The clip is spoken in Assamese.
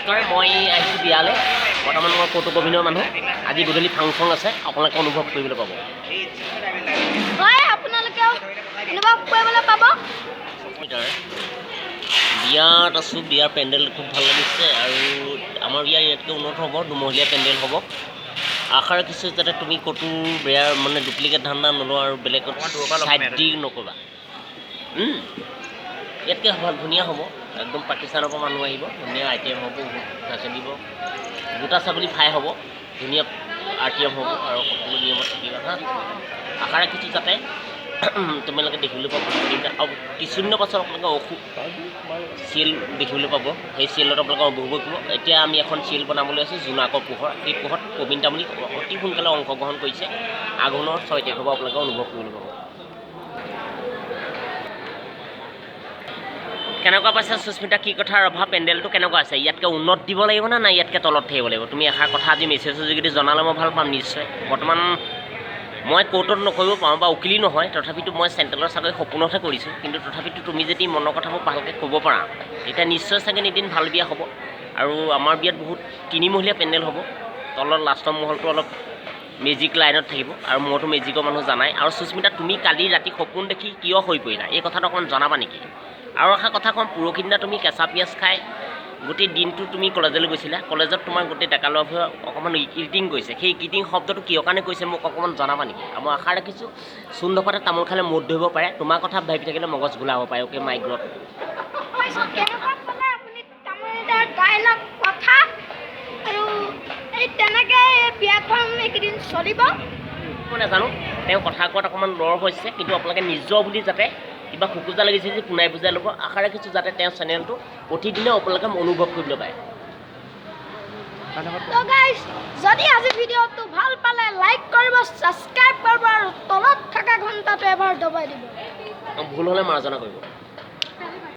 নমস্কাৰ, মই আহিছোঁ বিয়ালৈ। বৰ্তমান মই কৌতুক অভিনয়ৰ মানুহ। আজি গধূলি ফাংচন আছে, আপোনালোকে অনুভৱ কৰিবলৈ পাব। হয়, আপোনালোকেও অনুভৱ কৰিবলৈ পাব। বিয়াত আছোঁ, বিয়াৰ পেণ্ডেল খুব ভাল লাগিছে আৰু আমাৰ বিয়া ইয়াতকৈ উন্নত হ'ব, দুমহলীয়া পেণ্ডেল হ'ব। আশা ৰাখিছোঁ যাতে তুমি ক'তো বেয়া মানে ডুপ্লিকেট ধান্দা নলোৱা আৰু বেলেগত চাইড দি নক'বা। ইয়াতকৈ ভাল ধুনীয়া হ'ব। একদম পাকিস্তানৰ পৰা মানুহ আহিব, ধুনীয়া আইটেম হ'ব, চলিব, গোটা ছাগলী ফ্ৰাই হ'ব, ধুনীয়া আইটেম হ'ব আৰু সকলো নিয়মত থাকিবা। হা, আশা ৰাখিছোঁ যাতে তোমালোকে দেখিবলৈ পাব। আৰু কিছুদিনৰ পাছত আপোনালোকে অসুখ চিৰিয়েল দেখিবলৈ পাব। সেই চিৰিয়েলত আপোনালোকে উপভোগ কৰিব। এতিয়া আমি এখন চিৰিয়েল বনাবলৈ আছোঁ, জোনাকৰ পোহৰ। সেই পোহৰত প্ৰবীণ তামুলী অতি সোনকালে অংশগ্ৰহণ কৰিছে। আঘোণৰ 6 তাৰিখৰ পৰা আপোনালোকে অনুভৱ কৰিবলৈ পাব। কেনেকুৱা পাইছা সুস্মিতা? কি কথা ৰভা পেণ্ডেলটো কেনেকুৱা আছে? ইয়াতকৈ উন্নত দিব লাগিব নে নাই ইয়াতকৈ তলত থাকিব লাগিব? তুমি এষাৰ কথা আজি মেছেজৰ যোগেদি জনালে মই ভাল পাম নিশ্চয়। বৰ্তমান মই কোৰ্টত নকৰিব পাৰোঁ বা উকিলি নহয়, তথাপিতো মই চেণ্ট্ৰেলৰ চাকৰি সপোনতহে কৰিছোঁ। কিন্তু তথাপিতো তুমি যদি মনৰ কথাবোৰ ভালকৈ ক'ব পাৰা, তেতিয়া নিশ্চয় চাগে এদিন ভাল বিয়া হ'ব। আৰু আমাৰ বিয়াত বহুত তিনিমহলীয়া পেণ্ডেল হ'ব। তলত লাষ্টৰ মহলটো অলপ মেজিক লাইনত থাকিব আৰু মইতো মেজিকৰ মানুহ জানাই। আৰু সুস্মিতা, তুমি কালি ৰাতি সপোন দেখি কিয় হৈ পৰিলা, এই কথাটো অকণমান জনাবা নেকি? আৰু এষাৰ কথা ক'ম, পৰহি দিনা তুমি কেঁচা পিঁয়াজ খাই গোটেই দিনটো তুমি কলেজলৈ গৈছিলা। কলেজত তোমাৰ গোটেই ডেকা ল'ৰাবোৰে অকণমান ইকিটিং কৰিছে। সেই ইকিটিং শব্দটো কিয় কাৰণে কৈছে মোক অকণমান জনাবা নেকি? আৰু মই আশা ৰাখিছোঁ, চূণ ধপাতে তামোল খালে মূৰত ধৰিব পাৰে, তোমাৰ কথা ভাবি থাকিলে মগজ গোলাব পাৰে। অ'কে মাই গড। কেনেকুৱা পালে আপুনি তামোলদাৰ ডাইলগ কথা? আৰু এই তেনেকৈ বিয়াখন এইকেইদিন চলিব। মই নাজানো, তেওঁ কথা কোৱাত অকণমান লৰ হৈছে, কিন্তু আপোনালোকে নিজৰ বুলি যাতে কিবা খোকোজা লাগিছে যে পোনাই বুজাই ল'ব। আশা ৰাখিছোঁ যাতে তেওঁৰ চেনেলটো প্ৰতিদিনে আপোনালোকে অনুভৱ কৰিবলৈ পায়। তো গাইজ, যদি আজি ভিডিঅ'টো ভাল পালে লাইক কৰিব, ছাবস্ক্ৰাইব কৰিব আৰু তলত থকা ঘণ্টাটো এবাৰ দবাই দিব। ভুল হ'লে মাৰ্জনা কৰিব।